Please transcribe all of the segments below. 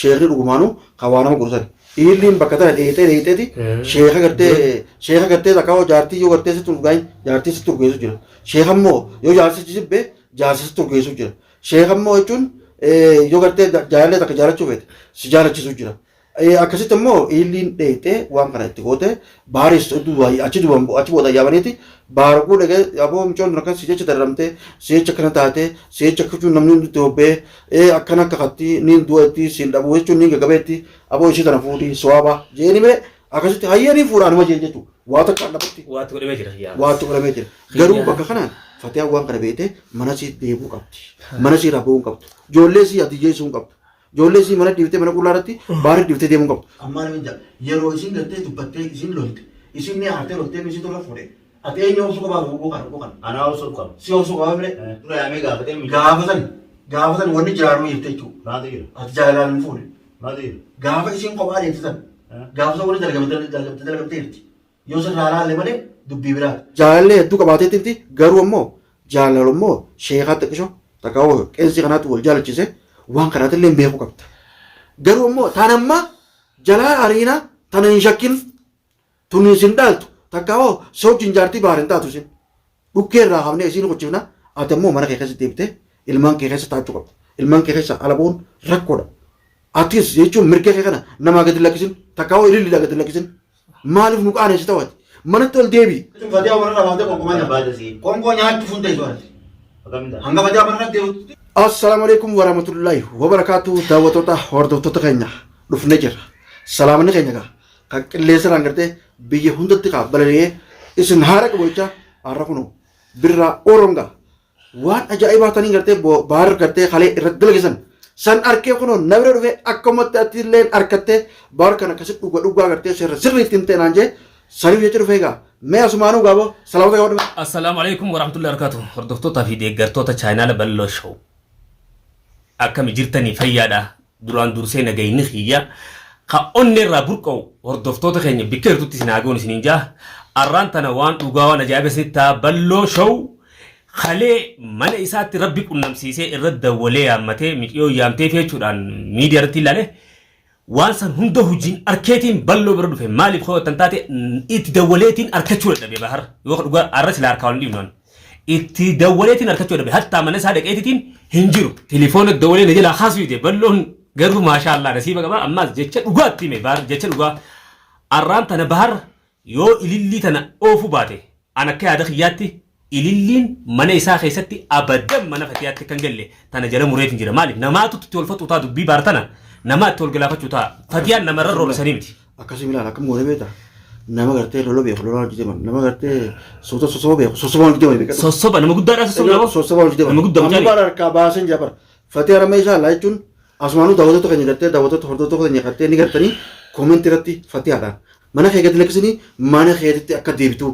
Sheekni dhugumaanuu kan waa nama godhu sani. Iilliin bakka tana dheexee dheexeeti sheeka gartee sheeka gartee takka hoo jaartii yoo gartee sitti urgaayin jaartii sitti urgeessu jira. Sheeka immoo yoo jaarsi si jibbe jaarsi sitti urgeessu jira. Sheeka immoo jechuun yoo gartee jaalallee takka jaalachuu feete si jaalachiisu jira. Akkasitti immoo iilliin dheexee waan kana itti goote baaris achi duuban achi booda yaamaniiti baarguu dhaqee aboo mucoon akkas si jecha dararamtee si jecha akkana taatee si jecha akka jechuun namni hundi itti bobba'ee ee akkana akka katti niin du'a itti siin dhabuu jechuun niin gaggabeetti aboo ishii tana fuudhii sowaabaa jeeni mee akkasitti hayyee niin fuudhaa numa jeen jechuudha waa takka lafatti Waatti godhamee jira. Yaa. waatti godhamee jira garuu Xiyyaa. bakka kanaan fatiyaan waan kana beekte mana sii deebuu qabdi mana sii irraa ba'uu hin qabdu ijoollee sii ati jeesuu hin qabdu ijoollee sii mana dhiiftee mana qullaa irratti baarii dhiiftee deemuu hin qabdu. Ammaa namni jaa yeroo isin gartee dubbattee isin lolte isin ni aartee loltee misitu irra fuudhe ati eenyu obsuu qabaa guguu kana guguu kana Anaa obsuu qaba. si obsuu qabaa mire Dura yaamee gaafatee miidhaa. gaafa san gaafa san wanni jiraanuu jirte jechuudha. Maaltu jira? Ati jaalalaan hin fuune. Maaltu jira? Gaafa isiin kophaa deemte san gaafa san wanni dalagamte dalagamte dalagamte jirti. Yoo sirraa laalle malee dubbii biraati. Jaalallee hedduu qabaatee jirti garuu ammoo jaalala immoo sheekaa xiqqisho takka hoo qeensii kanaatti wal jaalachise waan kanaatti illee beekuu qabda. Garuu ammoo tan amma jalaa ariina tana hin shakkin tun isin dhaaltu takka hoo si wajjin jaartii baar hin taatu isin. Dhukkee irraa hafnee isiin kuchifna ati ammoo mana kee keessa deebitee ilmaan kee keessa taachuu qabda. Ilmaan kee keessa ala bu'uun rakkoodha. Atis jechuun mirga kee kana namaa gadi lakkisin takka hoo ilillidhaa gadi lakkisin. Maaliif nu qaanessita wati? Manatti ol deebi'i. Fatiyaa manarraa baatee qoonqoo maal Barbaada sii. Qoonqoo nyaachuu fun teessu ati. Akkamiin ta'a? Hanga fatiyaa manarraa deebi'utti. Assalaamu alaikum warahmatullahi wabarakaatu daawwattoota hordoftoota keenya dhufnee jirra. Salaamanni keenya gaa kan qilleensa irraan gartee biyya hundatti kaa balali'ee isin haara qabu jecha har'a kunoo birraa Oroongaa waan ajaa'ibaa taniin gartee baar gartee kalee irratti dalagisan san arkee kunoo na bira dhufee akkamatti ati illeen arkattee baar kana akkasi dhuga dhugaa gartee seerra sirrii ittiin ta'e naan jee saniif jecha dhufee gaa mee asumaanuu gaaboo salaamata gaaboo dhufe. Assalaamu alaikum warahmatullahi wabarakatuh. Hordoftootaa fi deeggartoota chaayinaala Bal'oo Show. Akkami jirtanii fayyaadha. Duraan dursee nagayni kiyya ka onnee irraa burqa'u hordoftoota keenya bikka jirtutti isin haa ga'uun isiniin jaa. Arraan tana waan dhugaa waan ajaa'iba isinitti ta'a Bal'oo Show kalee mana isaatti rabbi qunnamsiisee irra dawwalee yaammatee miciyoo yaamteef jechuudhaan miidiyaa irratti ilaale waan san hunda hojiin arkeetiin Balloo bira dhufe maaliif koo tan taate itti dawwaleetiin arkachuu dadhabe bahar yoo dhugaa arra silaa harkaa wal hin dhiibnu itti dawwaleetiin arkachuu dadhabe hattaa mana isaa dhaqeetitiin hin jiru tilifoona dawwalee na jalaa kaasuu dide balloon garuu maashaa Allah nasiiba qaba ammaas jecha dhugaatti hime bahar jecha dhugaa arraan tana bahar yoo ilillii tana oofu baate an akka yaada kiyyaatti ililliin mana isaa keessatti abadan mana fatiyaatti kan galle tana jala mureetiin jira maaliif namaatu itti wal faxuu ta'a dubbii baar tana namaa itti wal galaafachuu ta'a fatiyaan namarra roorrisanii miti. Akkasii milaala akkam goone beekta nama gartee lola beeku lola hojii deeman nama gartee suuta sosoba beeku sosoba hojii deeman beekadhu. Sossoba nama guddaadhaa sossoba nama. Sossoba hojii deeman. Nama guddaa Amma mucaan. bara harkaa baaseen jira bara. Fatee harama isaa laa jechuun asumaanuu daawwattoota keenya gartee daawwattoota hordoftoota keenya gartee ni gartanii koomentii irratti fatiyaadhaan mana kee gadi lakkisanii mana keetitti akka deebitu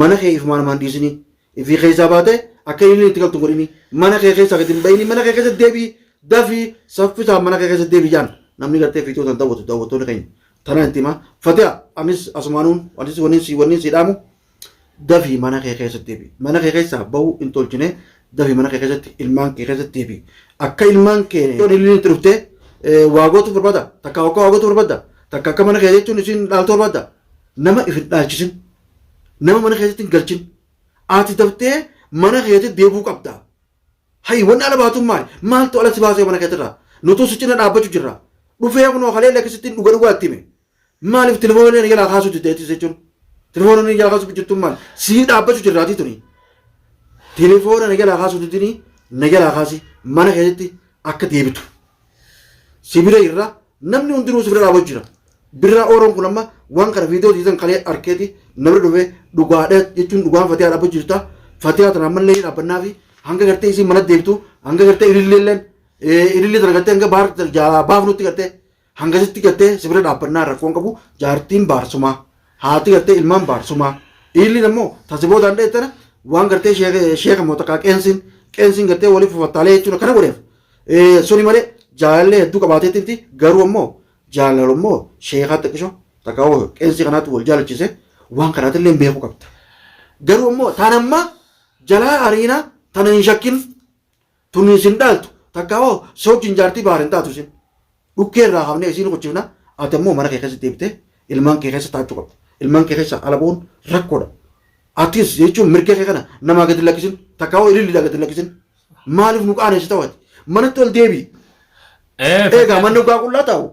mana kee ifumaan namaan dhiisinii ifii keessaa baatee akka inni itti galtu hin godhinii mana kee keessaa gadi hin bayinii mana kee keessa deebii dafii saffisaan mana kee keessa deebii jaan namni gartee fiixoo tan daawwatu daawwattoonni keenya tanaan itti himaa fatiya anis asumaanuun anis wanni si wanni si dhaamu dafii mana kee keessa deebi mana kee keessaa bahuu hin tolchine dafii mana kee keessatti ilmaan kee keessatti deebi akka ilmaan kee yoon ilmiin itti dhuftee waa gootu barbaada takka akka waa gootu barbaada takka akka mana kee jechuun isin dhaaltu barbaada nama if hin dhaalchisin nama mana keessatti hin galchin ati daftee mana keetti deebuu qabda hayi wanni ala baatuun maali maaltu ala si baasee mana keetirraa nutuu si cina dhaabbachuu jirra dhufee kunoo kalee lakkisittiin dhuga dhugaa itti hime maaliif telefoona inni jalaa kaasuu diddeetis jechuun telefoona inni jalaa kaasuu jirtuun maali sii dhaabbachuu jirraatii tuni telefoona na jalaa kaasuu didinii na jalaa kaasi mana keessatti akka deebitu si bira irra namni hundinuu si bira dhaabachuu jira birraa ooroon kun amma waan kana viidiyoo diidan kalee arkeeti namni dhufe dhugaadha jechuun dhugaan fatiyaa dhaabbachuu jirta fatiyaa tana ammallee ni dhaabbannaa fi hanga gartee isiin mana deebitu hanga gartee ililleelleen ilillee tana gartee hanga baar jaalaa baafnutti gartee Hangasitti gartee si bira dhaabbannaa rakkoon qabu jaartiin baarsumaa haati gartee ilmaan baarsumaa dhiirri ammoo tasi boodaan dha'e tana waan gartee sheeka moo takkaa qeensiin qeensiin gartee waliif fafattaalee jechuun akkana godheef suni malee jaalallee hedduu qabaateetti garuu ammoo jaalala ammoo sheekaa xiqqisho takkaa hoo qeensii kanaatti wal jaalachise waan kanaatillee beekuu qabda. Garuu ammoo tan amma jalaa ariina tana hin shakkin tun isin dhaaltu takkaa hoo si wajjin jaartii baar hin taatu isin. Dhukkee irraa kaafnee isiin kuchifna. Ati ammoo mana kee keessa deebitee ilmaan kee keessa taa'achuu qabda. Ilmaan kee keessa ala bu'uun rakkoodha. Atis jechuun mirga kee kana namaa gadi lakkisin. Takkaa hoo ilillidhaa gadi lakkisin. Maaliif nu qaaneessita waati? Manatti ol deebi'i. Eegaa manni dhugaa qullaa taa'u.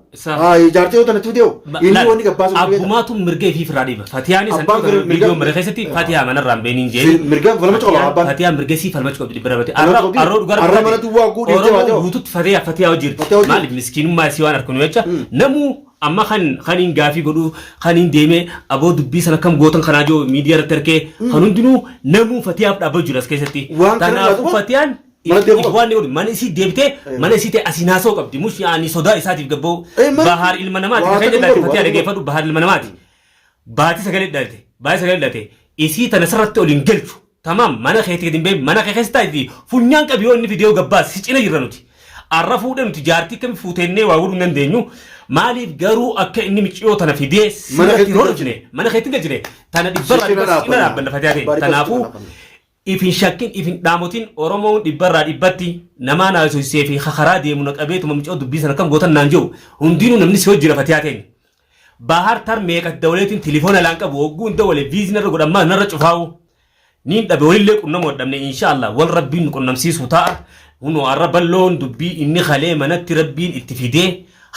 Jaartii yoo tanatti fidee inni wanni gabbaasu Abbumaatu mirga ifii firaa dhiiba. Fatiyaanis Abbaan viidiyoo mara keessatti Fatiyaa manarraa hin beeniin jeeni. Mirga falmachuu qaba abbaan. Fatiyaa mirga isii falmachuu qabdi dhibba rabate. Falmachuu qabdi. Arroo dhugaa Arra mana duwwaa guu dhiiftee baatee Oromoo guututti Fatiyaa Fatiyaa hojii Fatiyaa hojii. Maaliif miskiinummaa isii waan harkinu jecha namuu amma kan kan hin gaafii godhu kan hin deemee aboo dubbii sana kam gootan kanaa jiru miidiyaa irratti harkee kan hundinuu namuu Fatiyaaf dhaabbatu jira as keessatti. Waan kana irraa Kanaafuu duuba Fatiyaan mana deemuu qabdi. waan godhu mana isii deebitee mana isii ta'e asiin haasa'uu qabdi mush yaani sodaa isaatiif gabboo Eh, bahaar ilma namaati waa kan takka jedhaate godhu, waa Fatiyaa takka dhageeffadhu bahaar ilma namaati baatii sagalee dhalate baatii sagalee dhalate isii tana sirratti ol hin galchu tamaam mana keetti gadi hin bahin mana kee keessa taa'iti funyaan qabi yoo inni fidee gabbaas si cina jirra nuti arra fuudhee nuti jaartii kami fuuteennee waa godhuu hin dandeenyu maaliif garuu akka inni miciyoo tana fidee Mana sirratti keetti hin horofne mana keetti hin galchine tana dhibbarraa Si cina dhibba si cina dhaabbanna. dhaabbanna Fatiyaa ta'e Abbaa dhibba si cina kanaafuu dhaabbanna. If hin shakkin if hin dhaamotin Oromoon dhibbarraa dhibbatti namaa naasosisee fi karaa deemu na qabeetuma micoo dubbii sana akkam gootan naan jiru hundinuu namni si hojjira Fatiyaa teenya. Bahar tar meeqatti dawaleetiin tilifoona laan qabu hogguu hin dawale viizii narra godhammaa narra cufaa'u. Niin dhabe walillee qunnamoo dhabne inshaallah wal rabbiin nu qunnamsiisu ta'a. Hunoo arra balloon dubbii inni kalee manatti rabbiin itti fidee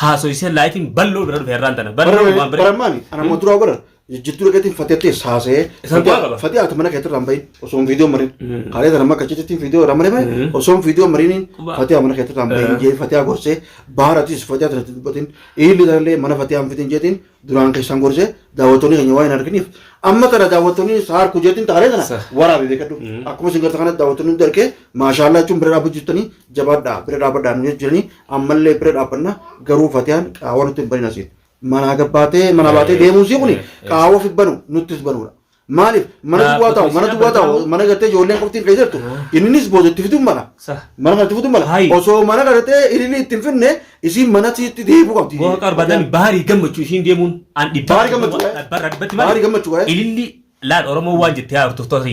haasoysee laayitiin balloo bira dhufe irraan tana. Balloon waan bira. Barammaani ana immoo duraa bara jijjiirtuu dhaqeetiin Fatiyaatti haasa'ee Isaan bu'aa qaba. Fatiyaa ati mana keetti irraa hin bahin osoo viidiyoo marin kaalee tana makka achitti viidiyoo irraa marin malee osoo viidiyoo mariniin Fatiyaa mana keetti irraa hin bahin jee Fatiyaa gorsee baaratis Fatiyaa tanatti dubbatin illi tanallee mana Fatiyaa hin fidin jeetiin duraan keessaan gorsee daawwattoonni keenya waan hin arginiif amma tana daawwattoonni saar kujeetiin taalee tana waraabe beekadhu akkuma isin garta kanatti daawwattoonni hundi argee maashaallaa jechuun bira dhaabbachuu jirtanii jabaadhaa bira dhaabbadhaa nu jiranii ammallee bira dhaabbanna garuu Fatiyaan qaawwa nutti hin banin asiin manaa gabbaatee mana baatee deemuun sii kuni qaawwa ofi banu nuttis banuudha. Maaliif mana duwwaa taa'u mana duwwaa taa'u mana gartee ijoolleen qoftiin keessa jirtu innis booda itti fiduun mala. Mana kanatti fiduun mala. Osoo mana gartee inni itti hin finne isiin mana itti deebi'uu qabdi. Goha barbaadan baarii gammachuu isiin deemuun an dhibba Baarii gammachuu waa'ee. dhibbarraa dhibbatti Baarii gammachuu waa'ee. Ililli laal Oromoo waan jettee haa hordoftoota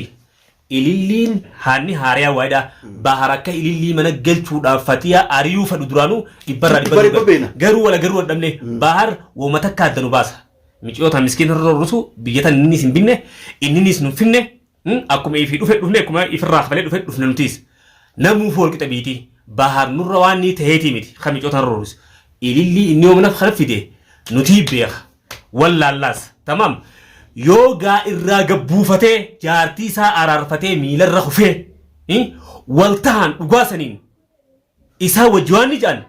ililliin haanni haariyaa waayidha. Bahar akka ilillii mana galchuudhaaf Fatiyaa ariyuu fadhu duraanuu dhibbarraa Dhibba dhibba beena. Garuu wala garuu dhabne bahar wooma takka adda nu baasa. Miciyoota miskiin irra rusu biyya tan innis hin binne inninis nu finne akkuma ifii dhufe dhufne akkuma ifirraa kafalee dhufe dhufne nutis. Namuu fool qixa biitii bahar nurra waan ni taheetii miti kan miciyoota irra rusu. Ilillii inni yoomna kana fide nutii beeka. Wallaallaas tamaam yoo gaa irraa gabbuufatee jaartii isaa araarfatee miilarra kufee wal tahaan dhugaa saniin isaa wajji waan ni jedhan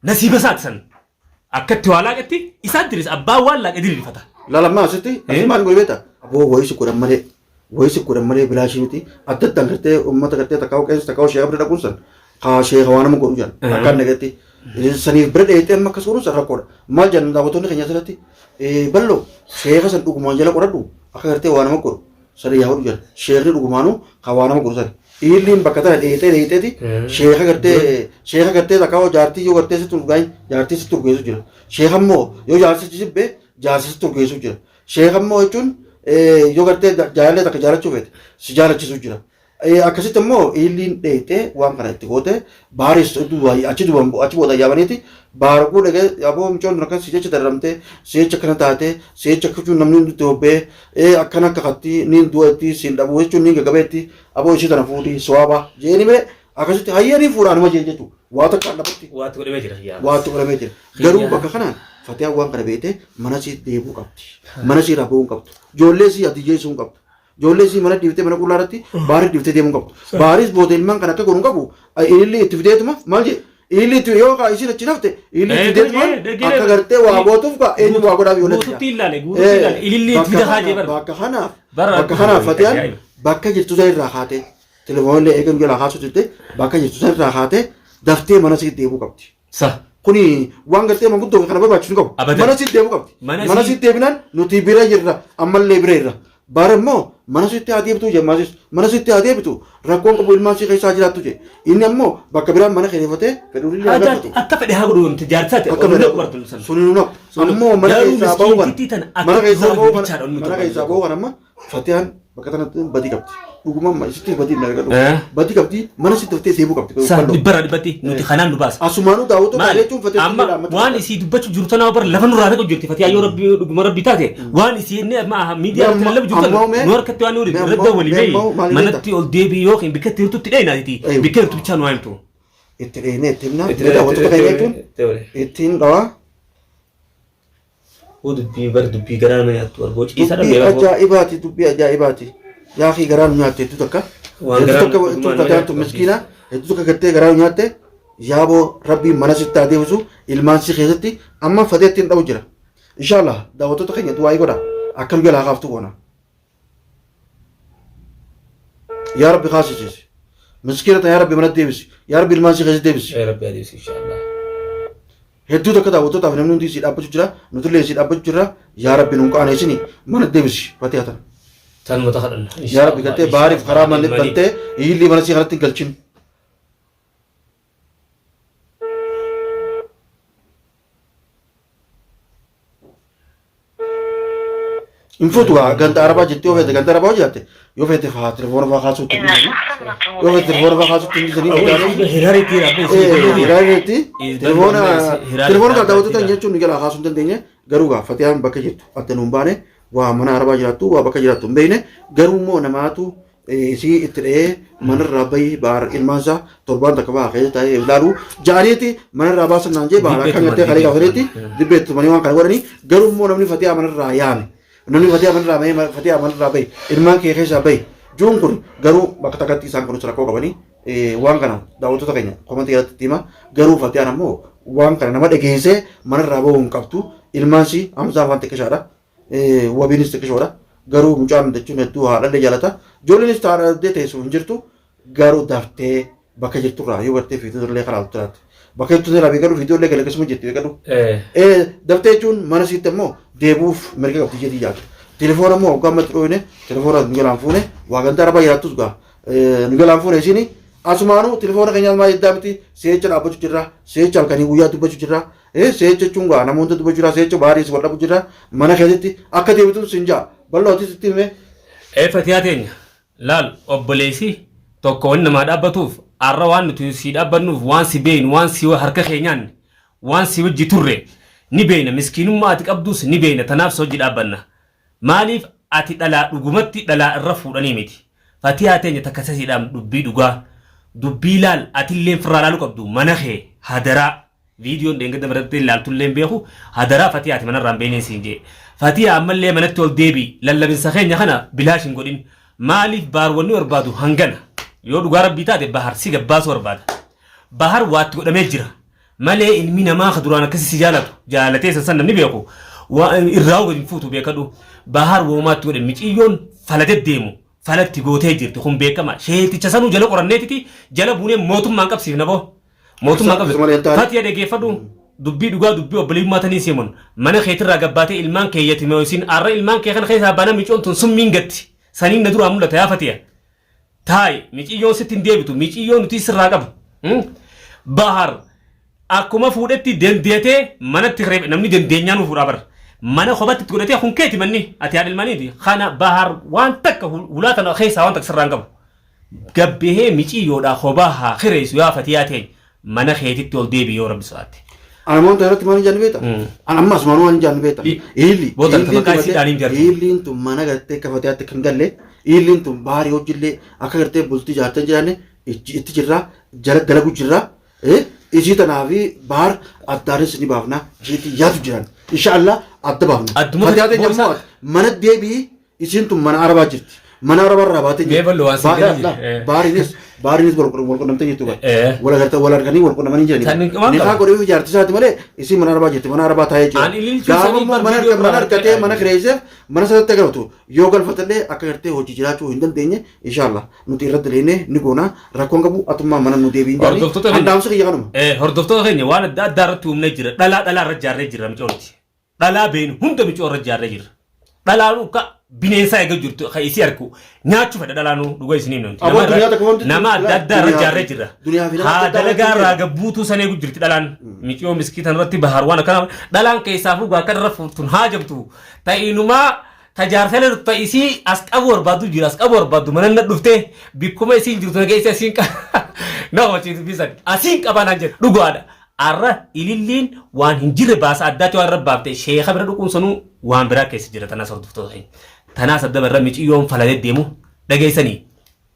nasiiba isaati san akkatti waa laaqetti isaan diris abbaan waan laaqe diriirfata. Lalammaa asitti asi maal godhe beektaa? Aboo wayii si godhan malee wayii si godhan malee bilaashii miti adda addaan gartee uummata gartee takkaa'u qeensa takkaa'u sheeka bira dhaquun san kaa sheeka waan nama godhu jedhan akkaan nagatti saniif bira dheeyxee amma akkas godhuun san rakkoodha. Maal jedhan daawwattoonni keenya asirratti bal'oo sheeka san dhugumaan jala qoradhu akka gartee waa nama godhu sani yaa godhu jedhan sheekni dhugumaanuu kaa waa nama godhu sani. Illiin bakka tana dheeyxee dheeyxeeti sheeka gartee takkaa'u jaartii yoo gartee sitti urgaayin jaartii sitti urgeessu jira. Sheeka immoo yoo jaarsi jibbe jaarsi sitti urgeessu jira. Sheeka immoo jechuun yoo gartee jaalallee takka jaalachuu feete si jaalachiisu jira. Akkasitti immoo illiin dheeyxee waan kana itti goote baaris achi duuban achi booda yaabaniiti baaraguu dhagee aboo mucoon akkas si jecha dararamtee si jecha akkana taate si jecha akkachuu namni hundi itti bobba'ee akkana akka katti niin du'a itti siin dhabuu jechuun niin gaggabeetti aboo ishee tana fuudhii sowaaba jeeni mee akkasitti hayyanii fuudhaanuma jee jechuudha waa takka lafatti Waatti godhamee jira. Yaa. waatti godhamee jira. Garuu bakka kanaan Fatiyaan waan kana beektee mana sii deebuu qabdi. Mana sii irraa ba'uu hin qabdu. Ijoollee sii ati jeesuu hin qabdu. Ijoollee sii mana dhiiftee mana qullaa irratti baarii dhiiftee deemuu hin qabdu. Baaris booda ilmaan kana akka godhu hin qabu. Ililli itti fideetuma maal jedhe ililli itti yoo kaa isiin achi nafte ililli itti fideetuma akka gartee waa gootuuf kaa eenyu waa godhaaf ijoollee Guututti ilaale guututti ilaale ililli itti fida haajee bara. Bakka kanaaf Bara- bakka kanaaf Fatiyaan Ajaa'iba. bakka jirtu san irraa kaatee telefoonillee eegan jalaa kaasuu jirte bakka jirtu san irraa kaatee daftee mana sii deebuu qabdi. Sa. Kuni waan gartee manguddoo kana barbaachisu hin qabu. Abadan. Mana sii deebuu qabdi. Mana Mana sii- sii deebinaan nuti bira jirra ammallee bira jirra. Bara immoo mana sitti haa deebitu jemmaasis mana sitti haa deebitu rakkoon qabu ilmaan sii keessaa jiraattu je. Inni ammoo bakka biraan mana kireeffatee fedhuulillee haa gaafatu. Akka fedhe haa godhu wanti jaarsaati. Akka Onnee fedhe qubartu san. suni nu naqu. Ammoo mana Garuu keessaa ba'uu miskiintittii kana tana mana akka keessaa horii ba'uu kana bichaadha onnee mana tokko. keessaa ba'uu kana amma Fatiyaan Bakka tanatti badii qabdi. Dhuguma isitti badii hin argadhu. Eh. Badii qabdi mana sitti dhuftee seebuu qabdi. Saan dhibbarraa dhibbatti nuti kanaan nu baasa. Asumaanuu daawwattoota Maali? jechuun fatee Amma waan isii dubbachuu jiru tanaa bara lafa nurraa ta'u jirti Fatiyaa yoo rabbi dhuguma rabbi taate waan isii inni amma miidiyaa irratti lallabu jiru tana nu harkatti waan nuuri irratti walii bahi manatti ol deebii yookiin bikka itti hirtutti dheeynaati bikka hirtu bichaa nu himtu. Itti dheenee itti himna. Daawwattoota keenya jechuun ittiin dhawaa. Hoo dubbii bar dubbii garaa nama nyaattu arboo ciisaa Dubbii dhabee arboo. ajaa'ibaati dubbii ajaa'ibaati. Yaa fi garaa nu nyaatte hedduu takka. Waan Hedduu garaa takka nu- hedduu nama takka nyaattu miskiina hedduu takka gartee garaa nu nyaatte yaaboo rabbiin mana sitti haa deebisu ilmaan si keessatti amma fatee ittiin dha'u jira. Inshaallah daawwattoota keenya du'aa'ii godha akka nu jalaa kaaftu goona. Yaa Rabbi kaasisiisi. Miskiina tan yaa Rabbi mana deebisi. Yaa Rabbi ilmaan si keessatti deebisi. Yaa Rabbi adeemsi inshaallah. Hedduu takka daawwattootaaf namni hundi isii dhaabbachuu jira. Nutillee isii dhaabbachuu jirra. Yaa Rabbi nun qaaneessini mana deebisi fatee tana. Tanuma takadhanna. Yaa Rabbi gartee baariif karaa manni bantee ilillii mana sii kanatti hin galchin. Hin fuutu gaa ganda arabaa jettee yoo feete ganda arabaa yoo jiraatte yoo feete faa telefoona faa kaasuutti hin dhiisanii yoo feete telefoona faa kaasuutti hin dhiisanii Hiraaritti Hiraaritti telefoona telefoona kan daawwattoota jechuun ni jalaa kaasuu hin dandeenye garuu gaa fatiyaan bakka jirtu adda nuun baane waa mana arabaa jiraattu waa bakka jiraattu hin beekne garuu immoo namaatu isii itti dha'ee manarraa bahi baar ilmaan isaa torbaan takka baha keessa taa'ee ilaalu ja'aniiti manarraa baasan naan jee baar akka gartee kalee gaafatanitti dibbee itti tumanii waan kana godhanii garuu immoo namni fatiyaa manarraa yaame namni fatiyaa manarraa bahee fatiyaa manarraa bahi ilmaan kee keessaa bahi juun kun garuu bakka takkatti isaan kunis rakkoo qabanii waan kana daawwattoota keenya komantii irratti itti hima garuu fatiyaan ammoo waan kana nama dhageessee manarraa bahuu hin qabdu ilmaan si hamzaa waan xiqqishaadha Wabiinis xiqqishoodha. Garuu mucaan jechuun hedduu haadhallee jaalata. Ijoolleenis haadhallee teessu hin jirtu. Garuu daftee bakka jirturraa yoo gartee fiidiyoo illee karaa jiraatti. Bakka jirtu irraa beekadhu fiidiyoo illee galagasuma jirti beekadhu. Daftee jechuun mana siitti ammoo deebi'uuf mirga qabdi jedhii yaadu. Telefoona immoo hoggaa ammatti dhooyne telefoona nu jalaan fuune waa ganda arabaa jiraattus gaa nu jalaan fuune isiini asumaanuu telefoona keenyaas maal jedhaa miti seecha dhaabbachuu jirra seecha halkanii guyyaa dubbachuu jirra Seecha jechuun gaa nama hunda dubbachuu jira seecha baariis wal dhabu jira mana keessatti akka deebituun sin jaa bal'oo atis itti himee. Ee fatiyaa teenya laal obboleessi tokko wanni namaa dhaabbatuuf arra waan nuti sii dhaabbannuuf waan si beeynu waan si harka kee nyaanne waan si wajji turre ni beeyna miskiinummaa ati qabduus ni beeyna tanaaf si wajji dhaabbanna Maaliif ati dhalaa dhugumatti dhalaa irra fuudhanii miti. Fatiyaa teenya takka sasiidhaam dubbii dhugaa dubbii laal atilleen firraa laalu qabdu mana kee hadaraa viidiyoon dheengadda maratti laaltulleen beeku hadaraa fatiyaa ati manarraa hin beeniin siin jee fatiyaa ammallee manatti ol deebii lallabinsa keenya kana bilaash hin godhin maaliif baar wanni barbaadu hangana yoo dhugaa rabbii taate bahar si gabbaasuu barbaada bahar waatti godhamee jira Malee ilmi namaa ka duraan akkasi si jaalatu jaalatee san san namni beeku irraa gadi hin fuutu beekadhu. Bahar woomaatti godhe miciyyoon fala deddeemu falatti gootee jirti kun beekama. Sheeticha sanuu jala qoranneetiti jala buunee mootummaan qabsiifna boo. Mootummaan qabsiifna. Fatiya dhageeffadhu dubbii dhugaa dubbii obboleessummaa tanii siimon mana keetirraa gabbaatee ilmaan kee yatimeessin arra ilmaan kee kana keessaa bana micoon tun summiin gatti saniin na duraa mul'ata yaa Fatiya. Taa'i miciyyoon sitti hin deebitu miciyyoo nuti sirraa qabu. Bahar akkuma fuudhetti dandeetee manatti reebe namni dandeenyaa nu fuudhaa bara. Mana kophatti itti godhatee kun keeti manni ati haadha ilmaaniiti. Kana bahar waan takka hulaa tana keessaa waan takka sirraa hin qabu. Gabbehee miciyyoodhaa kophaa haa kireessu yaa fatiyaa teenya mana keetitti ol deebi'i yoo rabbi sodaate. Ana moon irratti maal hin jaallu beekta? Ana ammas maal waan hin jaallu beekta? Iilli. Booda ta maqaa isii dhaaniin jarti. Iilliin tun mana gartee akka fatiyaatti kan galle iilliin tun baarii hojillee akka gartee bultii jaartee hin jiraanne itti jirra jala dalagu jirra. Isii tanaa fi baar addaanis ni baafna jeetii yaadu jiran. Inshaallah adda baafna. Adduma Fatiyaa teenya boonsaa- immoo mana deebi'i Isiin tun mana arabaa jirti. Mana arabaa irraa baatee Mee ballo waan siin Ba- jedhe. la- Baariinis baariinis wal wal qunnamtee jirtu bara. Wal agartee wal arganii wal qunnamanii jirani. Tan waan Nikaa qaba. godhee jaartii isaati malee isiin mana arabaa jirti. Mana arabaa taa'ee jira. Ani ililchuu Gaafa sanii immoo bar mana viidiyoo harka mana irraa argatee argee mana kireesseef mana sanatti agaratu yoo galfatellee akka gartee hojii jiraachuu hin dandeenye inshallah nuti irratti daleenne ni goona rakkoon qabu atummaa mana nu deebiin jedhanii Hordoftoota keenya- handhaamsa kiyya kanuma. Hordoftoota keenya waan adda addaa irratti uumnee jira. Dhalaa dhalaa irra jaarree jira micoomti. Dhalaa beenu hunda micoo irra jaarree jirra. Dhalaan ukka bineensaa eega jirtu ka isii arku nyaachuu fedha dhalaanuu dhuga isinii himna. Aboo duniyaa takka wanti Nama adda addaa irra jaarree jirra. Duniyaa fi nama Haa adda addaa dalagaa irratti irraa gabbuutuu san eegu jirti dhalaan. Miciyoo miskii tan irratti bahar waan akkana dhalaan keessaa fuugaa akka irra tun haajamtu ta'inumaa Ta jaarsalee ta isii as qabu barbaaddu jira, as qabu barbaaddu mana na dhuftee bikkuma isiin jirtu na geesse asiin qaba. Na hubachiisu bisan asiin qabaa naan jedhe dhugaadha. Arra ililliin waan hin jirre baasa addaatti waan irra baafte sheeka bira dhuquun sanuu waan biraa keessa jira tanaas hordoftoota keenya. Tanaas adda barra miciyyoon falalee deemu dhageessanii.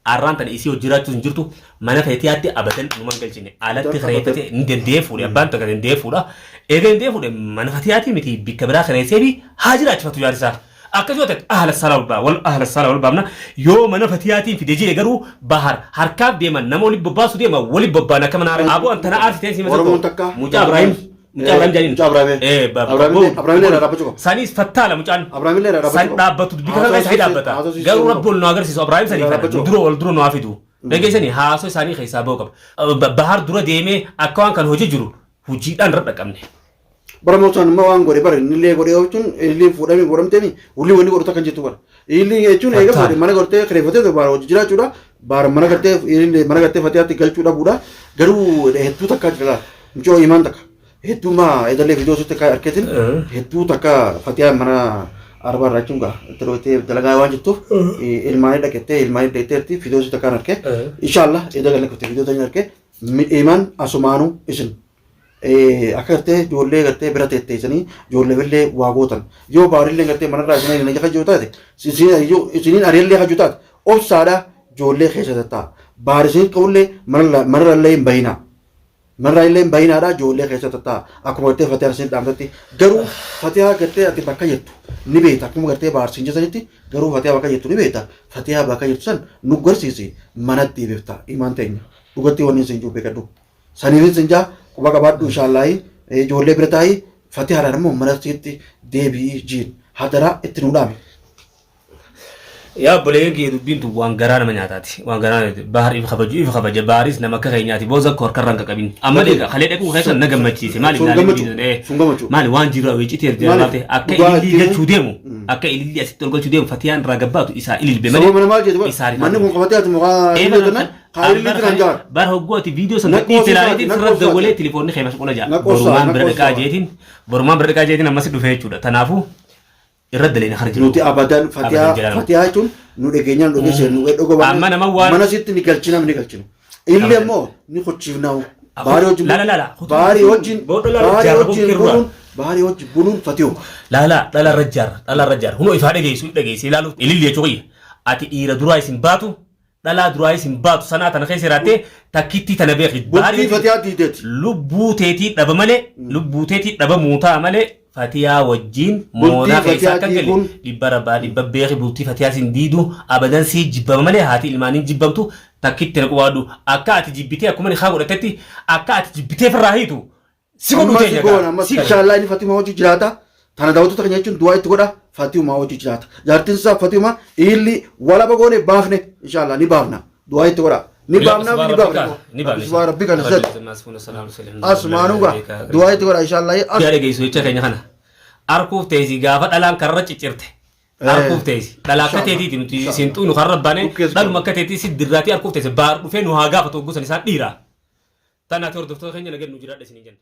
Arraan tana isii hojii jiraachuu hin jirtu mana keetiyaatti abadan numan galchine alatti kireeffate ni danda'ee fuudhe abbaan takka danda'ee fuudha eega danda'ee fuudhe mana fatiyaatii miti bikka biraa kireessee fi haa jiraachifatu jaarsaa akkas yoo ta'e ahla sala wal baa wal ahla sala wal baafna yoo mana fatiyaatiin fide jee garuu bahar harkaaf deeman nama wali bobbaasu deema wali bobbaan akka mana aboo antana aarsitee si Oromoon takka mucaa Ibrahim Mucaa Abrahaam jedhaniin. Mucaa Abrahaam. Abrahaam illee irraa dhaabbachuu qaba. Sanis fattaala mucaan. Abrahaam illee irraa dhaabbachuu San qaba. dhaabbatu bika kan keessa dhaabbata. Garuu rabbi ol nu agarsiisu Abrahaam sanii kana nu dura wal dura nu haa fidu. Dhageessanii haasoo isaanii keessaa ba'uu qaba. Bahar dura deemee akka waan kan hojii jiru hojiidhaan irra dhaqabne. Bara mootummaan immoo waan godhe bara innillee godhe jechuun illee fuudhamee godhamteemi wulii wanni godhu takka hin jirtu bara. Illee jechuun eega fuudhe mana gartee kireeffatee bara hojii jiraachuudha. Bara mana gartee illee mana gartee fatiyaatti galchuu dhabuudha. Garuu hedduu takka jira laala. Mucoo imaan takka. Hedduu maa edallee viidiyoo sitti akka arkeetiin hedduu takka fatiyaa mana arabaa irraa jechuun gaa itti dhoytee dalagaa waan jirtuuf ilmaanii dhaqettee ilmaanii dhaqetteerti viidiyoo sitti akkaan arke. Inshaallah edallee lakkifte viidiyoo tanii arke imaan asumaanuu isin akka gartee ijoollee gartee bira teetteessanii ijoolleefillee waa gootan yoo baarillee gartee manarraa isin ari'anii kan jiru taate isiniin ari'allee kan jiru taate obsaadha ijoollee keessa tattaa baar isin qabullee manarrallee hin bahina manarraa illee hin bahinaadha ijoollee keessa tattaa akkuma gartee fatiyaan isin dhaamtatti garuu fatiyaa gartee ati bakka jettu ni beekta akkuma gartee baar siin jetanitti garuu fatiyaa bakka jettu ni beekta fatiyaa bakka jettu san nu garsiisi manatti deebifta imaan teenya dhugatti wanni isin jiru beekadhu. Saniifin sin jaa quba qabaadhu inshaallaahi ijoollee bira taa'i fatihaadhaan immoo mana sitti deebi'i jiin hadaraa itti nuu dhaami. Yaa obboleeyyan kiyya dubbiin tun waan garaa nama nyaataati. Waan garaa nama nyaataati. Bahar if kabaju if kabaja. Baharis nama akka keenyaati. Booza koo harkarra hin qaqabin. Amma Lakki. deega kalee dhaquu keessa na gammachiise. Maali Sun ilaalee gammachuu. viidiyoon, eh. Sun gammachuu. Maali waan jiru iccitii erga Maali? baafte akka Dhugaa ilillii itti himu. galchuu deemu akka ilillii asitti ol galchuu deemu fatiyaan irraa gabbaatu isaa ililbe Sababa malee mana maal jedhu isaa manni kun qabatee ati mukaa Ee illee bara tana kaa illee bara tiraan jaan. bara hogguu ati viidiyoo san Na gadhiifte qoosuu ilaaleetiin isaati, na sirra qoosuu dawwalee isaati. tilifoonni kee mashqula ja'a. Na qoosuu Borumaan na bira qoosuu dhaqaa isaati. jeetiin borumaan bira dhaqaa jeetiin ammas dhufee jechuudha. Tanaafuu irra daleen har'a jiru. Nuti abadan fatiyaa Abadan jedhama. fatiyaa jechuun nu dhageenyaan nu dhageesse nu dhagoo Amma nama waan- mana sitti ni galchina ni galchina. Illee immoo ni kochiifnaa. Baarii wajjin La la la la. baarii wajjin Booda la la baarii jaarra wajjin bukkee irraa. buluun baarii wajjin buluun fatiyoo. Laala dhala irra jaarra dhala irra jaarra hunoo ifaa dhageessu dhageesse ilaalu ililli jechuu kiyya ati dhiira duraa isin baatu Dhalaa duraayis hin baatu sanaa tana keessa jiraattee takkittii tana beeki. Bultii Baariin fatiyaa diideeti. lubbuu teetii dhaba malee lubbuu teetii dhaba muutaa malee fatiyaa wajjiin Bultii moonaa keessa fatiyaa akka hin galle diiguun dhibba rabbaa dhibba beeki bultii fatiyaa sin diidu abadan sii jibbama malee haati ilmaaniin jibbamtu takkitti na qubaadhu akka ati jibbitee akkuma nikaa godhatetti akka ati jibbitee firraa hiitu Si godhuu Ammas teenya goona gaa. ammas Si godhu. inshallah inni Fatima hojii jiraata. Tana daawwattoota keenya jechuun du'aa itti godha Fatima hojii jiraata. Jaartiin isaa Fatima illi walaba goone baafne inshallah ni baafna. Du'aa itti godha. Ni baafna ni baafna. Ni baafna. Subhaan rabbi kan zat. Asmaanuu gaa du'aa itti godha inshallah. As Yaa dhageessu jecha keenya kana. Arkuuf teessi gaafa dhalaan karra ciccirte. Arkuuf teessi. Dhala akka Inshallah. teetiiti nuti Inshallah. isin xuunu karra baane Dhukkees dhaluma akka teetii si dirraatii arkuuf teessi baar dhufee nu haa gaafatu hoggusan isaan dhiira. Tanaati hordoftoota keenya nagaan nu jiraadha isiniin jenna.